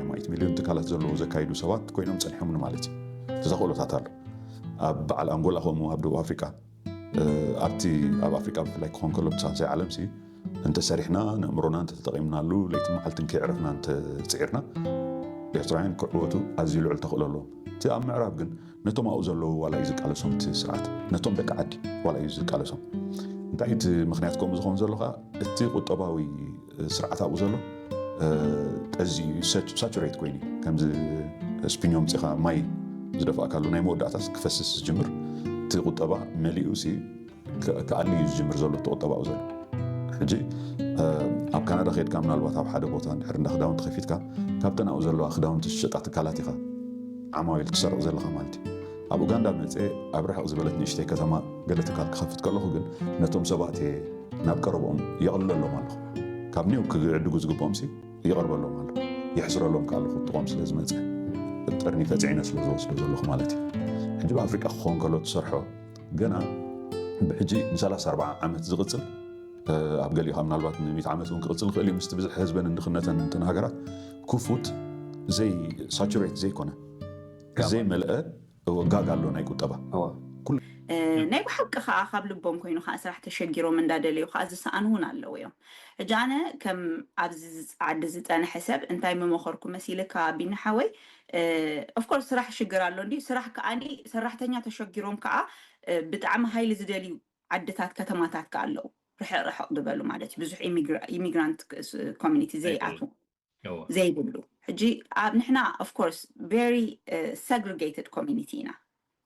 ኣማኢት ሚልዮን ትካላት ዘለዎ ዘካይዱ ሰባት ኮይኖም ጸኒሖምኒ ማለት እዩ። እቲ ዘኽእሎታት ኣሎ። ኣብ በዓል ኣንጎላ ከምኡ ኣብ ደቡብ ኣፍሪቃ፣ እ፣ ኣብቲ ኣብ ኣፍሪቃ ብፍላይ ክኾን ከሎ ኣብቲ ሳልሳይ ዓለም ሲ እንተሰሪሕና፣ ነእምሮና እንተተጠቒምናሉ፣ ለይቲ መዓልቲ እንከይዕረፍና እንተጽዒርና፣ ኤርትራውያን ክዕወቱ ኣዝዩ ልዑል ተኽእሎ ኣለዎም። እቲ ኣብ ምዕራብ ግን ነቶም ኣብኡ ዘለዉ ዋላ እዩ ዝቃለሶም እቲ ስርዓት፣ ነቶም ደቂ ዓዲ ዋላ እዩ ዝቃለሶም። እንታይ እቲ ምኽንያት ከምኡ ዝኸውን ዘሎ ኸኣ፣ እቲ ቁጠባዊ ስርዓት ኣብኡ ዘሎ፣ እ፣ ጠዚ ሳች-፣ ሳቹሬት ኮይኑ እዩ። ከምዚ ስፒኞ ምጺኻ ማይ ዝደፋእካሉ ናይ መወዳእታስ ክፈስስ ዝጅምር፣ እቲ ቁጠባ መሊኡ ሲ ክ-፣ ክኣሊ እዩ ዝጅምር ዘሎ እቲ ቁጠባ ኣብኡ ዘሎ። ሕጂ፣ እ፣ ኣብ ካናዳ ከይድካ ምናልባት ኣብ ሓደ ቦታ እንድሕር እንዳ ክዳውንቲ ከፊትካ፣ ካብተን ኣብኡ ዘለዋ ክዳውንቲ ዝሸጣ ትካላት ኢኻ ዓማዊል ትሰርቕ ዘለኻ ማለት እዩ። ኣብ ኡጋንዳ መጽየ ኣብ ርሕቕ ዝበለት ንእሽተይ ከተማ ገለ ትካል ክኸፍት ከለኹ ግን ነቶም ሰባት እየ ናብ ቀረብኦም የቕልለሎም ኣለኹ። ካብ ኒው ክዕድጉ ዝግብኦም ሲ የቕርበሎም ኣለኹ። የሕስረሎም ከኣ ኣለኹ ጥቖም ስለ ዝመጽእ ጠርኒፈ ጽዒነ ስለ ዝወስዶ ዘለኹ ማለት እዩ። ሕጂ ኣብ ኣፍሪቃ ክኸውን ከሎ ትሰርሖ ገና ብሕጂ ን ሰላሳ ኣርባዓ ዓመት ዝቕጽል፣ እ፣ ኣብ ገሊኡ ካብ ምናልባት ንሚእቲ ዓመት እውን ክቕጽል ይኽእል እዩ። ምስቲ ብዝሒ ህዝበን እንድኽነተን እንትን ሃገራት ክፉት ዘይ ሳቹሬት ዘይኮነ ጋብ ዘይመልአ እወ፣ ጋግ ኣሎ ናይ ቁጠባ። እወ። ኩሉ እ፣ ናይ ብሓቂ ከዓ ካብ ልቦም ኮይኑ ከዓ ስራሕ ተሸጊሮም እንዳደለዩ ከዓ ዝሰኣኑ እውን ኣለዉ እዮም። ሕጂ ኣነ ከም ኣብዚ ዝፅ-፣ ዓዲ ዝፀንሐ ሰብ እንታይ ምመኸርኩ መሲልካ ቢኒ ሓወይ? ኦፍኮርስ ስራሕ ሽግር ኣሎ እንዲ ስራሕ ከዓኒ ሰራሕተኛ ተሸጊሮም ከዓ እ፣ ብጣዕሚ ሃይሊ ዝደልዩ ዓድታት ከተማታት ከዓ ኣለዉ። ርሕቕ ርሕቕ ዝበሉ ማለት እዩ። ብዙሕ ኢሚግራ-፣ ኢሚግራንት ክ-፣ ስ-፣ ኮሚኒቲ ዘይብሉ። ዘይኣትዉ እወ። ዘይብሉ። ሕጂ ኣብ ንሕና ኦፍኮርስ ቨሪ ሰግሪጌትድ ኮሚኒቲ ኢና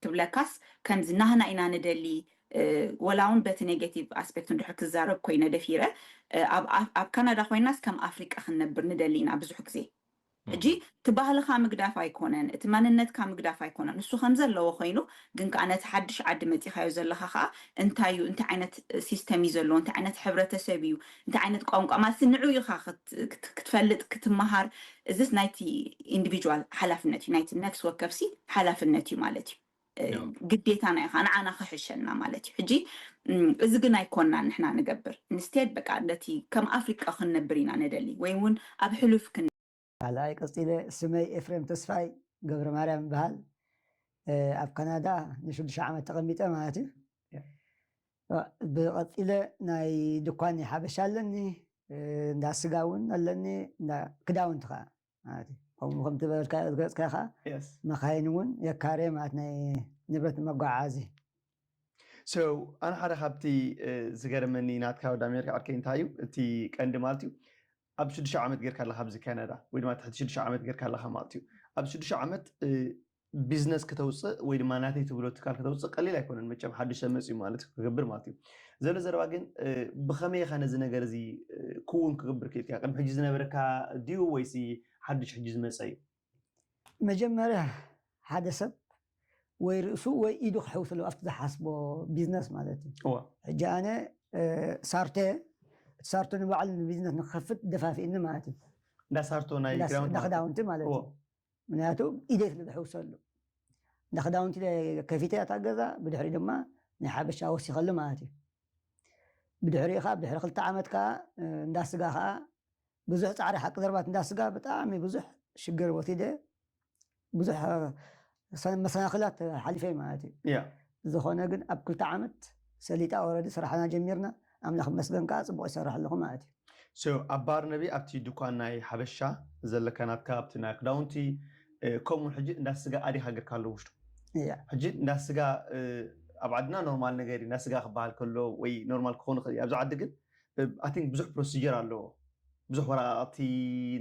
ክብለካስ ከምዚ ናህና ኢና ንደሊ። እ፣ ወላ እውን በቲ ኔጌቲቭ ኣስፔክት እንድሕር ክዛረብ ኮይነ ደፊረ፣ እ፣ ኣብ፣ ኣብ፣ ኣብ ካናዳ ኮይናስ ከም ኣፍሪቃ ክንነብር ንደሊ ኢና ብዙሕ ግዜ። ሕጂ እቲ ባህልኻ ምግዳፍ ኣይኮነን፣ እቲ መንነትካ ምግዳፍ ኣይኮነን። ንሱ ከም ዘለዎ ኮይኑ ግን ከዓ ነቲ ሓድሽ ዓዲ መፂኻዮ ዘለኻ ከዓ እንታይ እዩ፣ እንታይ ዓይነት ሲስተም እዩ ዘለዎ፣ እንታይ ዓይነት ሕብረተሰብ እዩ፣ እንታይ ዓይነት ቋንቋ ማለት ንዑ ኢኻ ክት-፣ ክት-፣ ክትፈልጥ ክትመሃር። እዚስ ናይቲ ኢንዲቪጁዋል ሓላፍነት እዩ፣ ናይቲ ነፍሲ ወከፍሲ ሓላፍነት እዩ ማለት እዩ። እ፣ ያው። ግዴታና ኢኻ ንዓና ክሕሸና ማለት እዩ። ሕጂ እም፣ እዚ ግን ኣይኮናን ንሕና ንገብር። ኢንስቴድ በቃ ነቲ ከም ኣፍሪቃ ክንነብር ኢና ንደሊ ወይ እውን ኣብ ሕሉፍ ክን ካልኣይ ቀጺለ ስመይ ኤፍሬም ተስፋይ ገብረ ማርያም ይበሃል። እ፣ ኣብ ካናዳ ንሽዱሽተ ዓመት ተቐሚጠ ማለት እዩ። ያ። እ፣ ብቐጺለ ናይ ድኳን ናይ ሓበሻ ኣለኒ፣ እ፣ እንዳ ስጋ እውን ኣለኒ፣ እንዳ ክዳውንቲ ኸዓ ማለት እዩ። ከምኡ ከም ትበልካ ዝገለጽካዮ ኸዓ የስ። መኻይን እውን የካርየ ማለት ናይ ንብረት መጓዓዚ። So ኣነ ሓደ ካብቲ፣ እ፣ ዝገርመኒ ናትካ ወዲ ኣሜሪካ ዓርከይ እንታይ እዩ፣ እቲ ቀንዲ ማለት እዩ ኣብ ሽዱሽተ ዓመት ጌርካ ኣለኻ ኣብዚ ካናዳ ወይ ድማ ትሕቲ ሽዱሽተ ዓመት ጌርካ ኣለኻ ማለት እዩ። ኣብ ሽዱሽተ ዓመት፣ እ፣ ቢዝነስ ክተውፅእ ወይ ድማ ናተይ ትብሎ ትካል ክተውፅእ ቀሊል ኣይኮነን። መቸም ሓድሽ ሰብ መፅዩ ማለት ክገብር ማለት እዩ። ዘሎ ዘረባ ግን፣ እ፣ ብኸመይ ኢኻ ነዚ ነገር እዚ፣ እ፣ ክውን ክገብር ክኢልካ? ቅድሚ ሕጂ ዝነበረካ ድዩ ወይሲ ሓድሽ ሕጂ ዝመፀ እዩ? መጀመርያ ሓደ ሰብ ወይ ርእሱ ወይ ኢዱ ክሕውስ ኣለዎ ኣብቲ ዝሓስቦ ቢዝነስ ማለት እዩ። እዋ። ሕጂ ኣነ፣ እ፣ ሳርቶ እየ። እቲ ሳርቶ ንባዕሉ ንቢዝነስ ንክኸፍት ደፋፊእኒ ማለት እዩ። እንዳ ሳርቶ ናይ እንዳ ስ-፣ ክዳውንቲ እንዳ ማለት እዩ። ክዳውንቲ ማለት እዩ። እዎ። ምክንያቱ ኢደይ ስለ ዝሕውሰሉ። እንዳ ክዳውንቲ ከፊተ እታ ገዛ፣ ብድሕሪ ድማ ናይ ሓበሻ ወሲኸሉ ማለት እዩ። ብድሕሪኡ ኸዓ ብድሕሪ ክልተ ዓመት ከኣ፣ እ፣ እንዳ ስጋ ኸኣ ብዙሕ ጻዕሪ፣ ሓቂ ዘረባ፣ እንዳ ስጋ ብጣዕሚ ብዙሕ ሽግር ወሲደ፣ ብዙሕ፣ እ፣ ሰ-፣ መሰናኽላት ሓሊፈ ማለት እዩ። ያ። ዝኾነ ግን ኣብ ክልተ ዓመት ሰሊጣ ኦረዲ ስራሕና ጀሚርና፣ ኣምላኽ ይመስገን ከኣ ጽቡቕ ይሰርሕ ኣለኹ ማለት እዩ። So ኣብ ባር ነቢ ኣብቲ ድኳን ናይ ሓበሻ ዘለካ ናትካ ኣብቲ ናይ ክዳውንቲ፣ እ፣ ከምኡ ሕጂ እንዳ ስጋ ኣዲኻ ገርካ ኣሎ ውሽጡ። እያ። ሕጂ እንዳ ስጋ፣ እ፣ ኣብ ዓድና ኖርማል ነገር እዩ፣ እንዳ ስጋ ክበሃል ከሎ ወይ ኖርማል ክኸውን ይኽእል እዩ። ኣብዚ ዓዲ ግን፣ እ፣ I think ብዙሕ ፕሮሲጀር ኣለዎ። ብዙሕ ወረቓቕቲ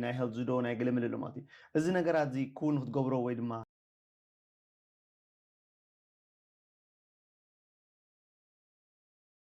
ናይ ሄልዝ ዶ ናይ ገለ መለ ኣሎ ማለት እዩ። እዚ ነገራት እዚ ክውን ክትገብሮ ወይ ድማ